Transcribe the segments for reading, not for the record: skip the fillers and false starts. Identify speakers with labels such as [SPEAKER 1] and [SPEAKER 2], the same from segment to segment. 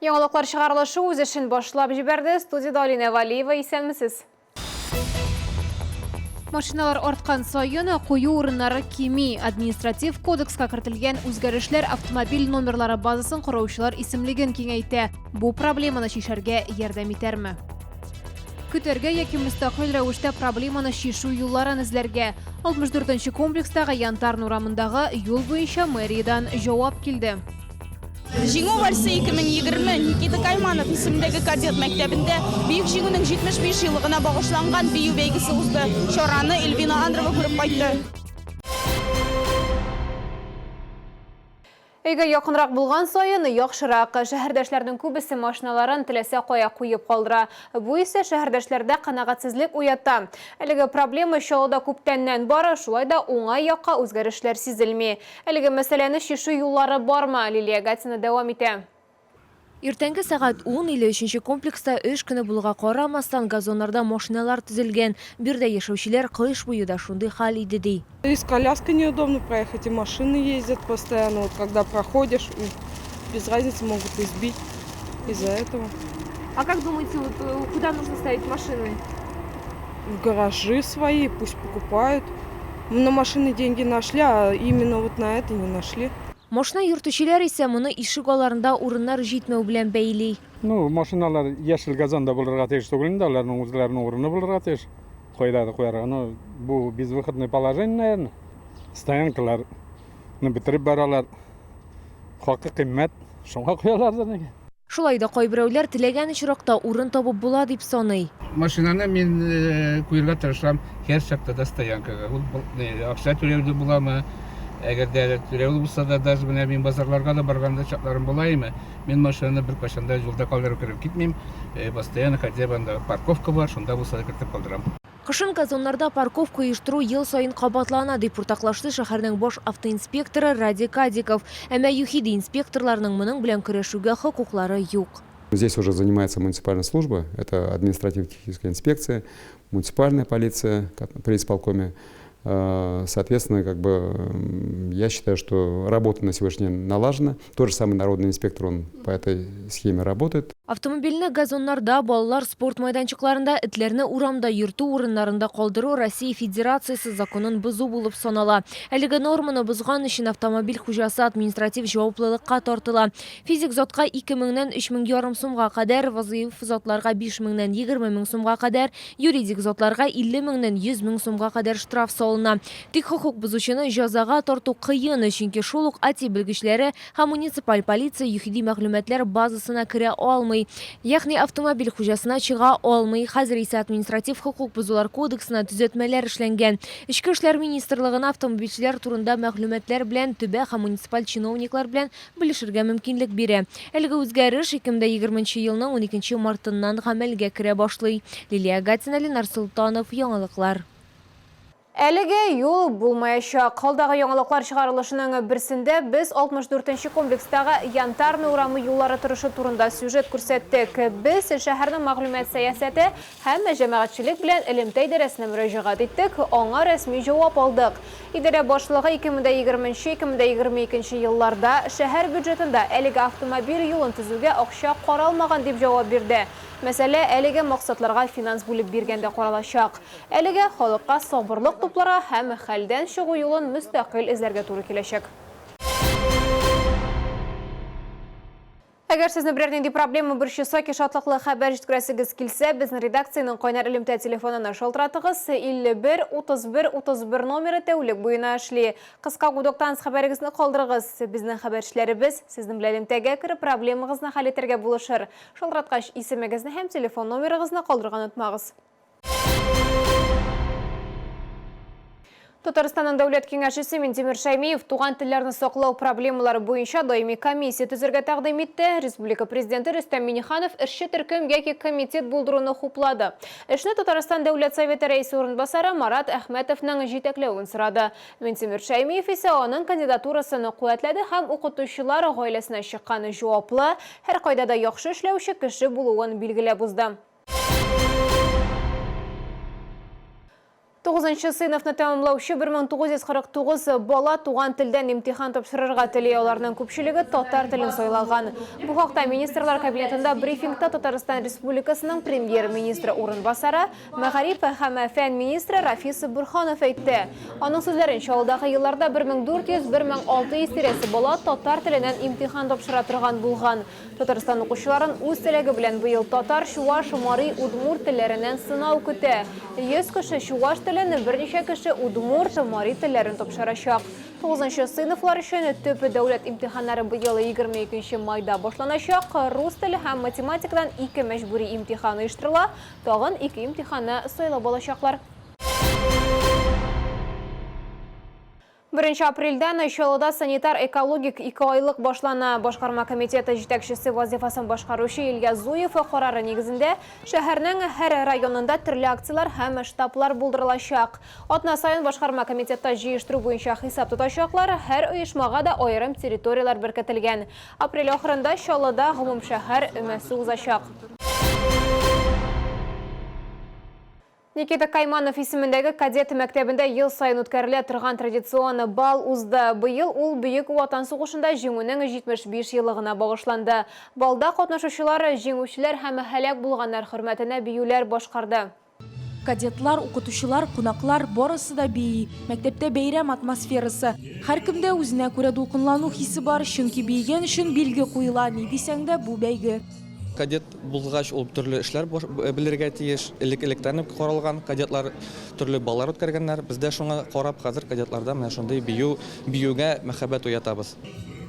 [SPEAKER 1] Яңалыклар чыгарылышы үз эшен башлап җибәрде. Студиядә Алинә Валиева, исәнмесез. Машиналар арткан саен кую урыннары кими. Административ кодекска кертелгән үзгәрешләр автомобиль номерлары базасын караучылар исемлеген киңәйтә. Бу проблеманы чишәргә ярдәм итәрме? Көтәргә яки мөстәкыйль рәвештә проблеманы чишү юлларын эзләргә. 64 нче комплекстагы Янтарный урамындагы юл буенча мэриядән җавап килде.
[SPEAKER 2] Җиңү вальсы 2020 Никита Кайманов исемендәге кадет мәктәбендә Бөек Җиңүнең 75 еллыгына багышланган бию бәйгесе узды. Чараны Эльвина Андрова күреп кайтты.
[SPEAKER 1] Өйгә якынрак булган саен яхшырак. Шәһәрдәшләрнең күбесе машиналарын теләсә кая куеп калдыра. Бу исә шәһәрдәшләрдә канәгатьсезлек уята. Әлеге проблема Чаллыда күптәннән бар, шулай да уңай якка үзгәрешләр сизелми. Әлеге мәсьәләне чишү юллары бармы? Лилия Гатина дәвам итә.
[SPEAKER 3] Иртәнге сәгать 10:53 нче комплекста эш көне булуга карамастан, газоннарда машиналар тезелгән. Биредә яшәүчеләр кыш буе да шундый хәл иде, ди.
[SPEAKER 4] И с коляской неудобно проехать, и машины ездят постоянно. Вот когда проходишь, без разницы могут и сбить из-за этого.
[SPEAKER 1] А как думаете, вот куда нужно ставить машины?
[SPEAKER 4] В гаражи свои, пусть покупают. На машины деньги нашли, а именно вот на это не нашли.
[SPEAKER 3] Машина йөртүчеләр исә моны ишек алларында урыннар җитмәү белән бәйли.
[SPEAKER 5] Ну, машиналар яшел газонда булырга тиеш түгел инде, аларның үзләренең урыны булырга тиеш. Кайда да куярга. Ну, бу безвыходное положение, наверное. Стоянкаларны бетереп баралар. Хакы кыйммәт, шуңа куялардыр нигә.
[SPEAKER 3] Шулай да кайберәүләр теләгән очракта урын табып була дип саный.
[SPEAKER 6] Машинаны мин куерга тырышам һәрчакта да стоянкага. Ул акча түләүле буламы, әгәр дә түләүле булса да, даже менә мин базарларга да барганда чакларым була име, мин машинаны беркайчан да юлда калдырып кереп китмим, постоянно хотя бы анда парковка бар, шунда булса да кертеп калдырам.
[SPEAKER 3] Кышын газоннарда парковка оештыру ел саен кабатлана, дип уртаклашты шәһәрнең баш автоинспекторы Радик Кадиков. Әмма ЮХИДИ инспекторларының моның белән көрәшүгә хокуклары юк.
[SPEAKER 7] Здесь уже занимается муниципальная служба, это административно-техническая инспекция, муниципальная полиция при исполкоме. Соответственно, как бы, я считаю, что работа на сегодняшний день налажена. Тот же самый народный инспектор, он по этой схеме работает.
[SPEAKER 3] Автомобильне газоннарда, балалар спорт майданчыкларында, этләрне урамда йөртү урыннарында калдыру Россия Федерациясе законын бозу булып санала. Әлеге норманы бозган өчен автомобиль хуҗасы административ җаваплылыкка тартыла. Физик затка 2 меңнән 3 мең ярым сумга кадәр, вазыйф затларга 5 меңнән 20 мең сумга кадәр, Юридик затларга 50 меңнән 100 мең сумга кадәр штраф салына. Тик хокук бозучыны җәзага тарту кыен, чөнки шул ук АТИ белгечләре һәм муниципаль полиция ЮХИДИ мәгълүматлар базасына керә алмый. Ягъни автомобиль хуҗасына чыга алмый. Хәзер исә административ хокук бозулар кодексына төзәтмәләр эшләнгән. Эчке эшләр министрлыгына автомобильчеләр турында мәгълүматлар белән төбәк һәм муниципаль чиновниклар белән белешергә мөмкинлек бирә. Әлеге үзгәреш 2020 нче елның уникенче мартыннан гамәлгә керә башлый. Лилия Гатина, Ленар Солтанов, Яңалыклар.
[SPEAKER 1] Әлегә юл булмаячак. Алдагы яңалыклар чыгарылышының берсендә без 64 нче комплекстагы Янтарный урамы юллары торышы турында сюжет күрсәттек. Без шәһәрнең мәгълүмат сәясәте һәм җәмәгатьчелек белән элемтә идарәсенә мөрәҗәгать иттек, аңа рәсми җавап алдык. Идарә башлыгы 2020-2022 елларда шәһәр бюджетында әлеге автомобиль юлын төзүгә акча каралмаган дип җавап бирде. Мәсьәлә әлеге максатларга финанс бүлеп биргәндә каралачак. Әлегә халыкка сабырлык тупларга һәм хәлдән чыгу юлын мөстәкыйль эзләргә туры киләчәк. Әгәр сезне берәр нинди проблема борчыса, ки шатлыклы хәбәр җиткерәсегез килсә, безнең редакциянең кайнар элемтә телефонына шалтыратыгыз. 51 31 31 номеры тәүлек буена эшли. Кыска гудоктан хәбәрегезне калдырыгыз. Безнең хәбәрчеләребез сезнең белән элемтәгә кереп, проблемагызны хәл итәргә булышыр. Шалтыраткач, исемегезне һәм телефон номерыгызны калдырырга онытмагыз. Татарстанның Дәүләт Киңәшчесе Минтимер Шәймиев туган телләрне саклау проблемалары буенча даими комиссия төзергә тәкъдим итте. Республика Президенты Рөстәм Миңнеханов эшче төркем яки комитет булдыруны хуплады. Эшне Татарстан Дәүләт Советы Рәисе урынбасары Марат Әхмәтовның җитәкләвен сорады. Минтимер Шәймиев исә аның кандидатурасын куәтләде һәм укытучылар гаиләсенә чыккан җаваплы, һәркайда да яхшы эшләүче кеше булуын билгеләп узды. Тугызынчы сыйныфны тәмамлаучы 1949 бала туган телдән имтихан тапшырырга тели. Аларның күпчелеге татар телен сайлаган. Бу хакта Министрлар Кабинетында брифингта Татарстан Республикасының Премьер-министры урынбасары, мәгариф һәм фән министры Рафис Борһанов әйтте. Аның сүзләренчә, алдагы елларда 1400-1600 тирәсе бала татар теленнән имтихан тапшыра торган булган. Татарстан укучыларын үз теләге белән быел татар, чуаш, мари, удмурт телләреннән сынау көтә. 100 кеше чуаш телен, берничә кеше удмурт, мари телләрен тапшырачак. Тугызынчы сыйныфлар өчен төп дәүләт имтиханнары быел 22 майда башланачак. Рус теле һәм математикадан ике мәҗбүри имтихан оештырыла, тагын ике имтиханны сайлап алачаклар. Беренче апрельдән Чаллыда санитар-экологик икеайлык башлана. Башкарма комитеты җитәкчесе вазыйфасын башкаручы Илья Зуев карары нигезендә шәһәрнең һәр районында төрле акцияләр һәм штаблар булдырылачак. Атна саен башкарма комитетта җыештыру буенча хисап тотачаклар, һәр оешмага да аерым территорияләр беркетелгән. Апрель ахырында Чаллыда гомумшәһәр өмәсе узачак. Никита Кайманов исемендәге кадет мәктәбендә ел саен үткәрелә торган традицион бал узды. Быел ул Бөек Ватан сугышында Җиңүнең 75 еллыгына багышланды. Балда катнашучылар җиңүчеләр һәм һәлак булганнар хөрмәтенә биюләр башкарды.
[SPEAKER 8] Кадетлар, укытучылар, кунаклар, барысы да бии. Мәктәптә бәйрәм атмосферасы. Һәркемдә үзенә күрә дулкынлану хисе бар, чөнки биегән өчен билге куела, ни дисәң дә, бу бәйге.
[SPEAKER 9] Кадет булгач, ул төрле эшләр белергә тиеш. Элек-электән үк каралган кадетлар төрле баллар үткәргәннәр. Без дә шуңа карап, хәзер кадетларда менә шундый бию, биюгә мәхәббәт уятабыз.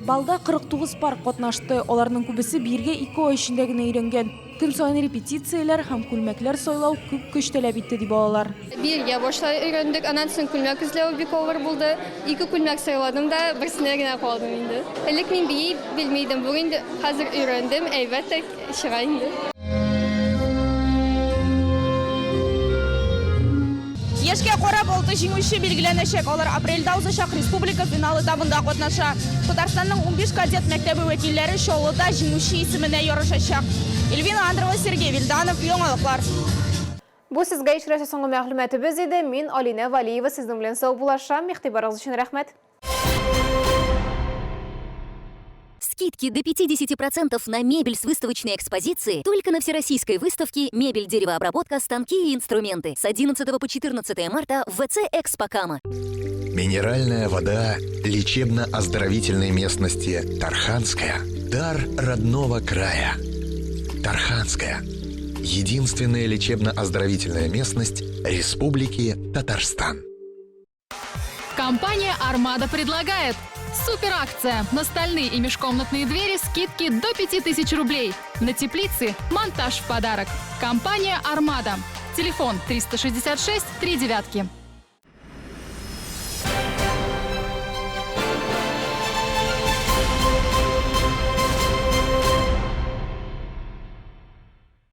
[SPEAKER 8] Балда 49 пар катнашты. Аларның күбесе биергә ике ай эчендә генә өйрәнгән. Көн саен репетицияләр һәм күлмәкләр сайлау күп көч таләп итте, ди балалар.
[SPEAKER 10] Биергә башлай өйрәндек, аннан соң күлмәк эзләү бик авыр булды. Ике күлмәк сайладым да, берсенә генә калдым инде. Элек мин бии белми идем, бүген инде хәзер өйрәндем, әйбәт тә чыга инде.
[SPEAKER 2] Яшькә карап алты җиңүче билгеләнәчәк. Алар апрельдә узачак республика финал этабында катнаша. Татарстанның 15 кадет мәктәбе вәкилләре Чаллыда җиңүче исеменә ярышачак. Эльвина Андрова, Сергей Вильданов, Яңалыклар.
[SPEAKER 1] Бу сезгә ишетеләсе соңгы мәгълүматыбыз иде. Мин Алинә Валиева сезнең белән саубуллашам. Игътибарыгыз өчен рәхмәт.
[SPEAKER 11] Скидки до 50% на мебель с выставочной экспозиции только на Всероссийской выставке «Мебель, деревообработка, станки и инструменты» с 11 по 14 марта в ВЦ «Экспокама».
[SPEAKER 12] Минеральная вода лечебно-оздоровительной местности Тарханская – дар родного края. Тарханская – единственная лечебно-оздоровительная местность Республики Татарстан.
[SPEAKER 13] Компания «Армада» предлагает суперакция на стальные и межкомнатные двери скидки до 5000 рублей. На теплицы монтаж в подарок. Компания «Армада». Телефон 366 3 девятки.